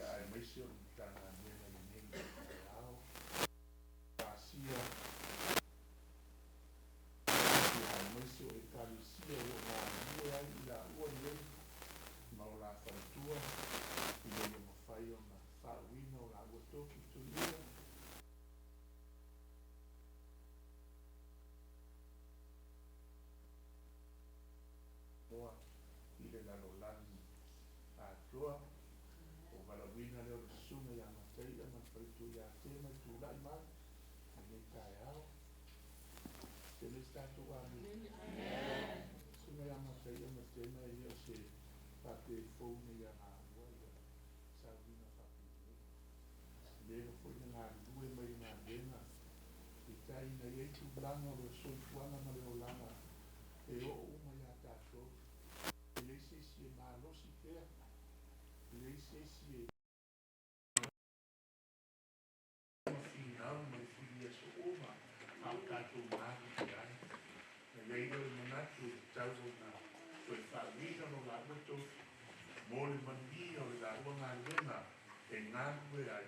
Ia aemaise o le Matagaluega i lenei taeao. Asia, ia aemaise o Ekalesia o lo o galulue ai i laua nei ma o la faletua, ina ia mafai ona faauuina o laua tofi tuia. Noa i le lalolagi atoa. O valaauina lea o le Susuga ia Mataia ma le faletua ia Tema e tulai mai i lenei taeao. Se le isi tatou amene. Susuga ia Mataia ma Tema e le o se faapefou nei ia laua ia sauniga faapenei. Leva foi na galulue mai le galuega peitai ina i ai tulaga o le soifuaga ma le olaga e oo uma ia tatou. E leai se isi e malosi pea, e leai se isi e ma finau ma le filiaso uma a o tatou galulue ai. Na i ai lea o le manatu e tatau ona toe faauiga lo laua tofi mo le manuia o le laua galuega e galulue ai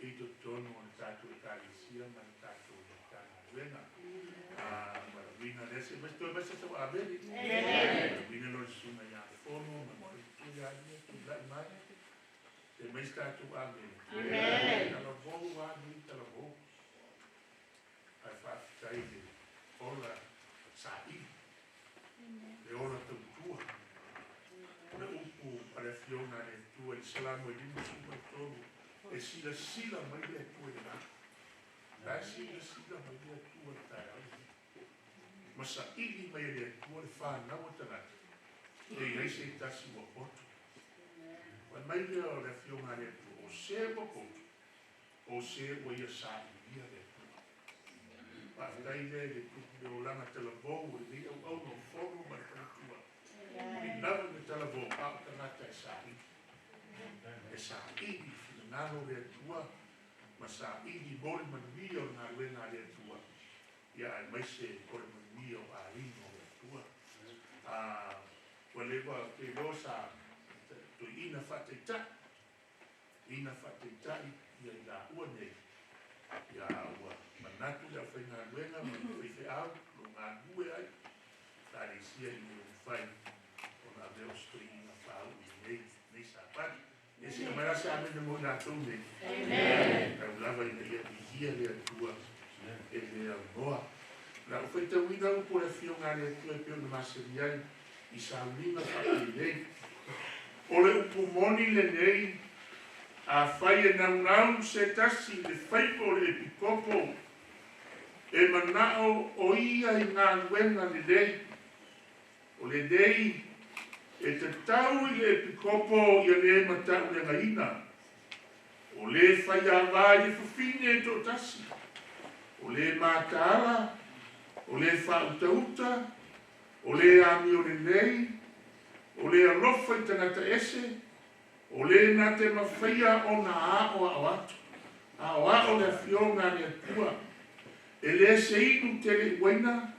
i totonu o le tatou Ekalesia ma le tatou Matagaluega. Valaauina lea se toe mai se tau amene. Valaauina lea o le Susuga ia Fono ma le faletua ia ia tulai mai. Se mai se tatou amene. Talavou lava nei talavou. Ae faafetai i le ola saili, le ola tautua. O le upu a le Afioga a le Atua i le Salamo e 53, e silasila mai le Atua i le lagi. La e silasila mai le Atua i le taeao lenei. Ma saili mai e le Atua le fanau a tagata, e i ai se tasi ua poto. Fai mai lea o le Afioga a le Atua, o se ua poto, o se ua ia sailia le Atua. Faafetai lea i le tupu le olaga talavou o lenei auauna o Fono ma le faletua. Ui lava ina talavou, a o tagata e saili. E saili i finagalo o le Atua ma saili mo le manuia o le galuega a le Atua, ia aemaise o le manuia o aiga o le Atua. A ua leva ou te iloa sa toeaina faataitai ina faataitai ia i laua nei, ia ua manatu le aufaigaluega ma le faifeau o lo o galulue ai Ekalesia ina ia mafai ona avea o se toeaina faauu i lenei Sapati. Ia se aumai la se amene mo i latou nei. Tau lava ina ia viia le Atua e le aunoa. O le a ou faitauina upu o le Afioga a le Atua e pei ona masani ai i sauniga faapenei. O le upu moni lenei, afai e naunau se tasi i le faiva o le epikopo, e manao o ia i galuega lelei. O lenei, e tatau i le epikopo ia le matauleagaina, o le faiava i le fafine e toatasi, o le mataala, o le faautauta, o le amio lelei, o le alofa i tagata ese, o le na te mafaia ona aoao atu, aoao le Afioga a le Atua, e le se inu tele i uaina,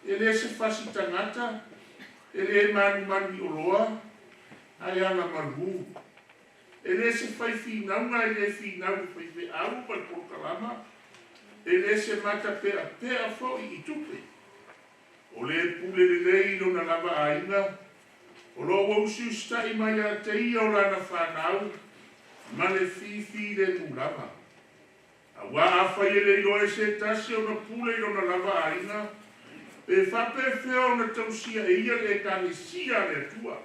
e le se fasi tagata, e le manumanu i oloa, ae agamalu. E le se fai finauga, e le finau i le faifeau ma le polokalama, e le se matapeapea foi i tupe. O le pule lelei i lona lava aiga, o lo o ua usiusitai mai ia te ia o lana fanau ma le fifilemu lava. Aua afai e le iloa e se tasi ona pule i lona lava aiga, pe faapefea ona tausia e ia le Ekalesia a le Atua?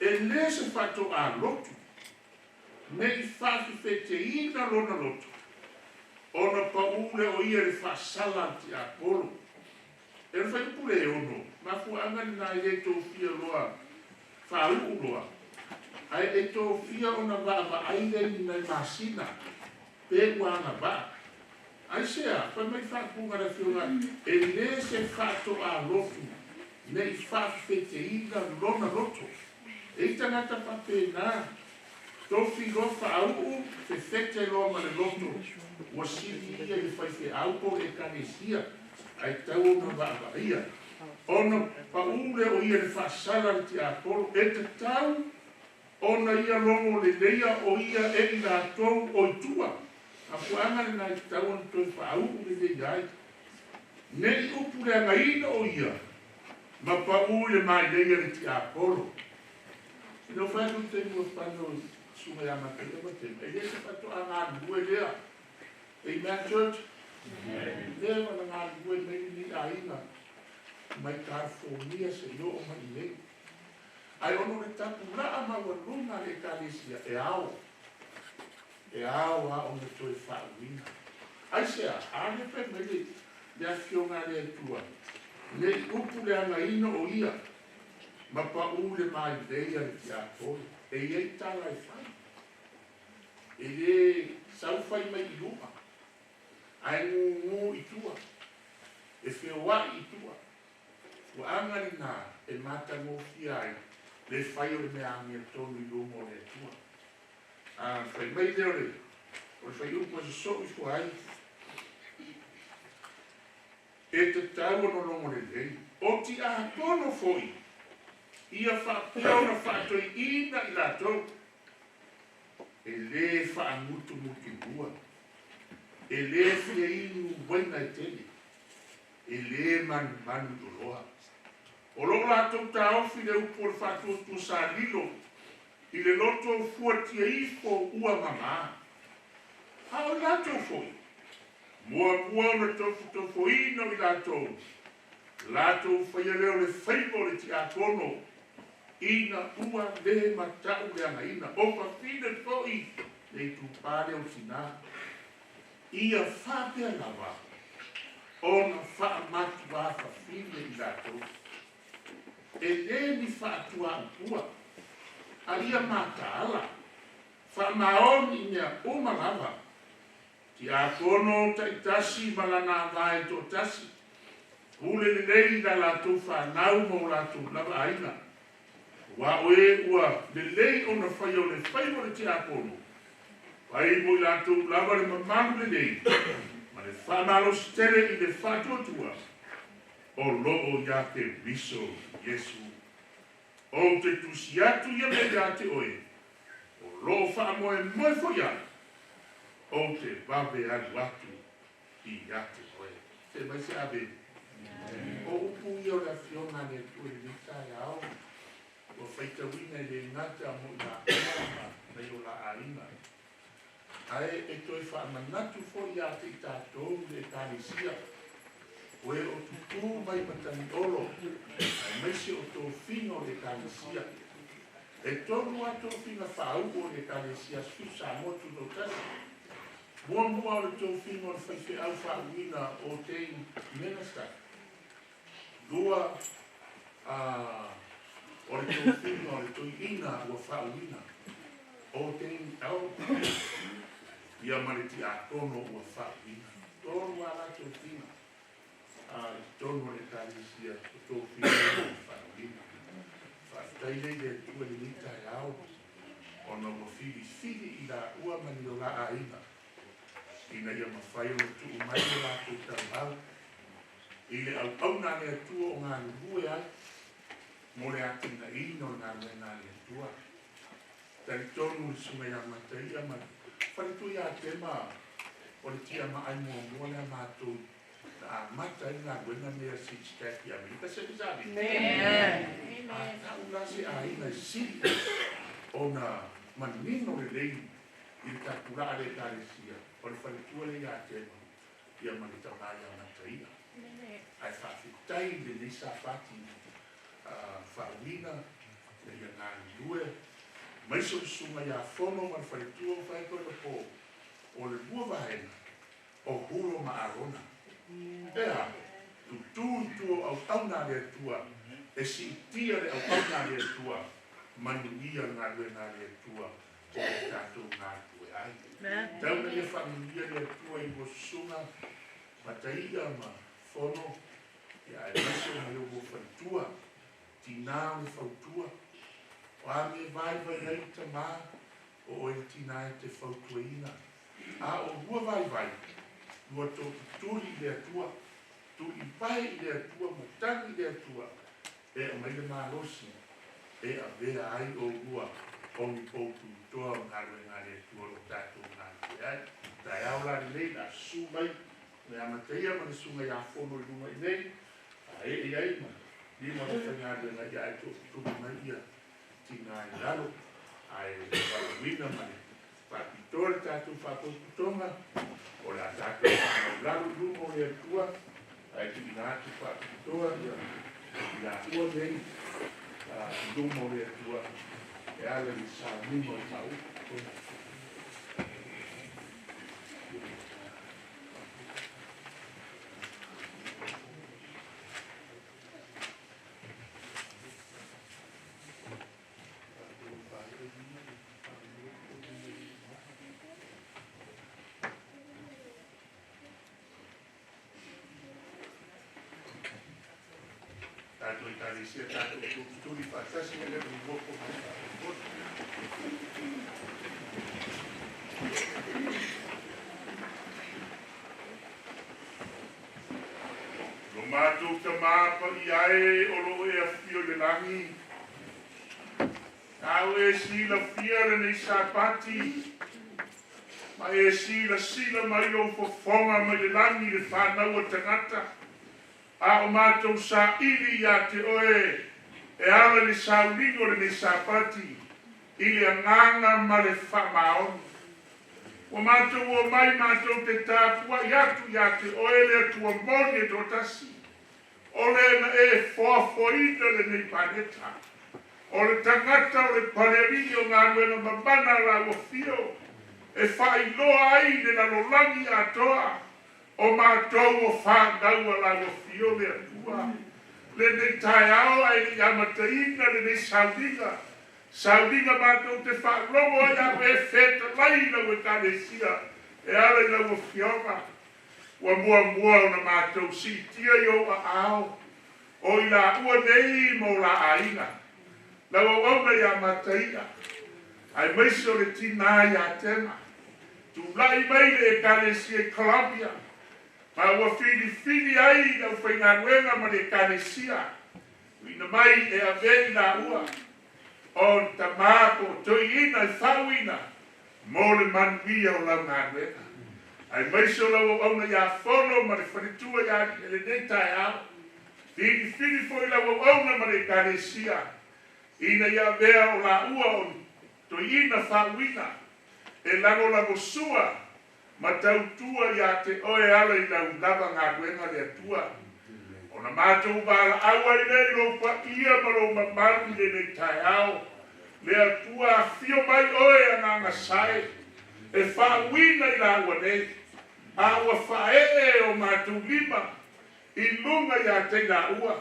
E le se faatoa lotu, ne i faafefeteina lona loto, ona paū lea o ia i le faasala a le tiapolo. E le fuaiupu le 6, mafuaaga lena e le tofia loa faauu loa, ae e tofia ona vaavaai lea i ni nai masina pe ua agavaa. Aisea? Fai mai faaupuga a le Afioga, e le se faatoalotu ne i faafefeteina lona loto. E i tagata faapena, tofi loa faauu, fefete loa ma le loto, ua sili ia i le faifeau po o le Ekalesia, ae tatau ona vaavaaia. Ona paū lea o ia i le faasala a le tiapolo, e tatau. Ona ia logo leleia o ia e i latou o i tua, mafuaaga lena e tatau ona toe faauu lelei ai. Ne i upu leagaina o ia ma paū i le mailei a le tiapolo. Ina ua fai atu le taimi ua fai o le susuga ia Mataia ma Tema, e le se faatoa galulue lea. Amen, church? Leva na galulue mai lenei aiga mai California seia oo mai i inei. Ae ona o le tapulaa maualuga a le Ekalesia, e ao, e ao lava ona toe faauuina. Aisea? A lea fai mai le, le Afioga a le Atua, ne i upu leagaina o ia, ma paū i le mailei a le tiapolo. E i ai tala e fai. E lē sau fai mai i luga, ae gugu i tua, e feoai i tua. Ua aga lena e matagofie ai le fai o le mea amiotonu i luma o le Atua. A fai mai lea o le o le fuaiupu e sosoo ifo ai, E tatau ona logo lelei, o tiakono foi ia faapea ona faatoeaina i latou, e lē faagutugutulua, e lē fia inu uaina e tele, e lē manumanu i oloa. O lo o latou taofi le upu o le faatuatuasalilo i le loto fuatia ifo ua mamā. A o i latou foi, muamua ona tofotofoina o i latou, latou faia lea o le faiva o le tiakono, ina ua lē matauleagaina. O fafine foi le itupa lea o tinā. Ia faapea lava ona faamatuāfafine i latou, e lē ni faatuaupua, a ia mataala, faamaoni i mea uma lava. Tiakono taitasi ma lana ava e toatasi, pule lelei i la latou fanau ma o latou lava aiga. Aua o e ua lelei ona faia o le faiva o le tiakono, fai mo i latou lava le mamalu lelei ma le faamalosi tele i le faatuatua o loo ia Keriso Iesu. Ou te tusi atu ia mea ia te oe, o loo faamoemoe foi au, ou te vave alu atu ia te oe. Se mai se ave. O upu ia o le Afioga a le Atua i lenei taeao, ua faitauina e le gata mo i laua ma nai o la aiga, ae e toe faamanatu foi ia te i tatou le Ekalesia, o e o tutū mai Matagiolo, aemaise o tofiga o le Ekalesia. E tolu lava tofiga faauu o le Ekalesia Aso Fitu Samoa Tutoatasi. Muamua o le tofiga o le faifeau faauuina, ordained minister. Lua, o le tofiga o le toeaina ua faauuina, ordained elder, ia ma le tiakono ua faauuina. Tolu lava la tofiga i totonu o le Ekalesia, o tofiga ia ua faauuina. Faafetai lea i le Atua i lenei taeao, ona ua filifili i laua ma ni o la aiga, ina ia mafai ona tuu mai lo latou tauau i le auauna a le Atua o galulue ai mo le atinaeina o le galuega a le Atua. Talitonu le susuga ia Mataia ma le faletua ia Tema o le tiamaai muamua lea matou na amata ai le galuega lenei a le Six-Stack i Amerika. Se sabi? A tau la se aiga e sili ona manino lelei i le tapulaa a le Ekalesia, o le faletua lea ia Tema ia ma le tama ia Mataia. Ae faafetai i lenei safati faauuina ina ia galulue aemaise o le susuga ia Fono ma le faletua ua fai atu anapo o le lua vaega o Hulo ma Arona. Ea, tutū i tua o auauna a le Atua, e siitia le auauna a le Atua, manuia le galuega a le Atua o lo tatou galulue ai. Tau ina ia faamanuia le Atua i lua susuga Mataia ma Fono, ia aemaise o nai o lua faletua, tinā o le fautua. O a mea e vaivai ai le tamā, o oe le tinā e te fautuaina. A o lua vaivai, lua toputuli i le Atua, tulivae i le Atua ma tagi i le Atua, e aumai le malosi e avea ai oulua onipou tutoa o galuega a le Atua o lo o tatou galulue ai. Taeao la lenei o le a susu mai le amataia ma le susuga ia Fono i luga i inei, faaee ai ma lima o le aufaigaluega ae tootutuli mai ia tina i lalo. Ae valaauina ma le faapitoa le tatou faapotopotoga, o le a tatou faamaualalo i luma o le Atua, ae tuuina atu faapitoa ia i laua nei i luma o le Atua e ala i le sauniga o le faaupu. Tatou Ekalesia, tatou tulituli faatasi i le nofo ma le faamoemoe. Lo matou Tama paia e o lo o e afio i le lagi, a o e silafia lenei Sapati, ma e silasila mai ou fofoga mai le lagi i le fanau a tagata, a o matou saili ia te oe e ala i le sauliga o lenei Sapati i le agaga ma le faamaoni. Ua matou omai matou te tapuai atu ia te oe le Atua moni e toatasi, o le na e foafoaina lenei paneta, o le tagata o le palealii o galuega mamana a lau afio, e faailoa ai le lalolagi atoa o matou o fanau a lau afio le Atua. Lenei taeao ae le i amataina lenei sauliga, sauliga matou te faalogo ai a o e fetalai i lau Ekalesia e ala i lau Afioga. Ua muamua ona matou siitia i ou aao o i laua nei ma o la aiga, lau auauna ia Mataia, aemaise o le tinā ia Tema, tulai mai le Ekalesia i Columbia, ma ua filifili ai le aufaigaluega ma le Ekalesia, tuuina mai e ave i laua o ni tama po o toeaiina e faauuina mo le manuia o lau galuega, aemaise o lau auauna ia Fono ma le faletua ia Alii i lenei taeao. Filifili foi lau auauna ma le Ekalesia ina ia avea o laua o ni toeaiina faauuina e lagolagosua ma tautua ia te oe e ala i lau lava galuega le Atua. Ona matou valaau ai lea i lou paia ma lou mamalu i lenei taeao. Le Atua, afio mai oe Agaga Sae e faauuina i laua nei, a ua faaee o matou lima i luga ia te i laua.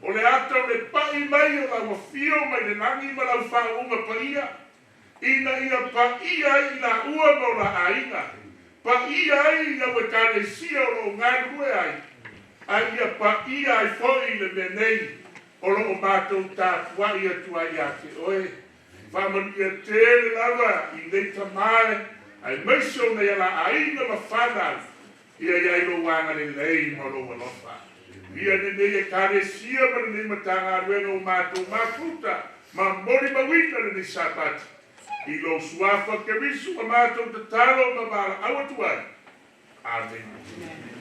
O le ata o le pai mai o lau afio mai le lagi ma lau faauuga paia, ina ia paia ai i laua ma o la aiga, paia ai i lau Ekalesia o lo o galulue ai, a ia paia ai foi le mea nei o lo o matou tapuai atu ai ia te oe. Faamanuia tele lava i nei tama aemaise o nai ala aiga ma fanau, ia i ai lou agalelei ma lou alofa. Ia lenei Ekalesia ma lenei Matagaluega ua matou mafuta ma molimauina lenei Sapati i lou suafa Keriso ua matou tatalo ma valaau atu ai. Amene.